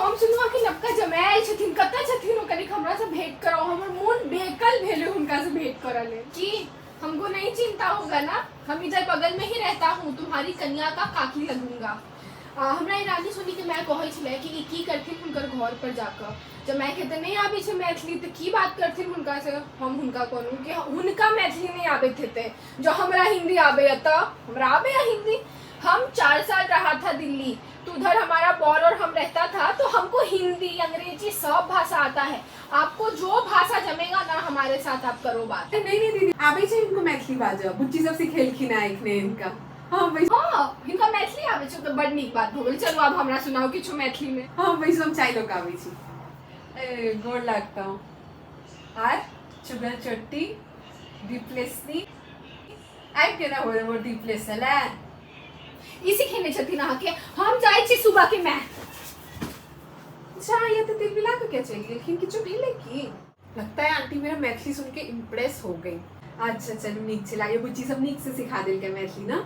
हम सुनलहुँ कि नवका जमाय आयल छथिन। कतऽ छथिन ओ? कनिक हमरासँ भेंट कराउ, हमर मोन बेकल भेलै हुनकासँ भेंट करऽ लेल। की हमको नहीं चिंता होगा ना? हम इधर बगल में ही रहता हूँ, तुम्हारी कन्या का काकी लगूंगा। हमरा ई रानी सोनी के माय कहै छलै कि ई की करथिन हुनकर घर पर जाकऽ, जमायके तऽ नहि आबै छै मैथिली, तऽ की बात करथिन हुनकासँ? हम हुनका कहलहुँ कि हुनका मैथिली नहि आबैत हेतै, जो हमरा हिंदी आबैया तऽ हमरा आबैया हिंदी। हम 4 साल रहा था दिल्ली, तो उधर हमारा बॉर और हम रहता था, तो हमको हिंदी, अंग्रेजी सब भाषा आता है। आपको जो भाषा जमेगा ना, हमारे साथ आप करो बात। नहीं नहीं दीदी, आबै छै हिनको मैथिली बाजऽ। बुच्ची सब सिखेलखिन हेँ एखने हिनका। हँ, बैस। हँ, हिनका मैथिली आबै छै तऽ बड नीक बात भऽ गेल। चलू, आब हमरा सुनाउ किछु मैथिलीमे। हँ, बैसू, हम चाय लऽ कऽ आबै छी। ए, गोर लागता हूँ। आर चुगल चट्टी डिप्लेसनी आबि केना हो वो डिप्लेस छलै? ई सिखेने छथिन अहाँके? हम जाइ छी सुबह के मैं। अच्छा, ये तो तिल मिला के क्या चली गेलखिन? किछु भेलै की? लगता है आंटी मेरा मैथिली सुन के इम्प्रेस हो गई। अच्छा, चलू, नीक छै। लागै बुच्ची सब नीक से सिखा देलकै मैथिली ने।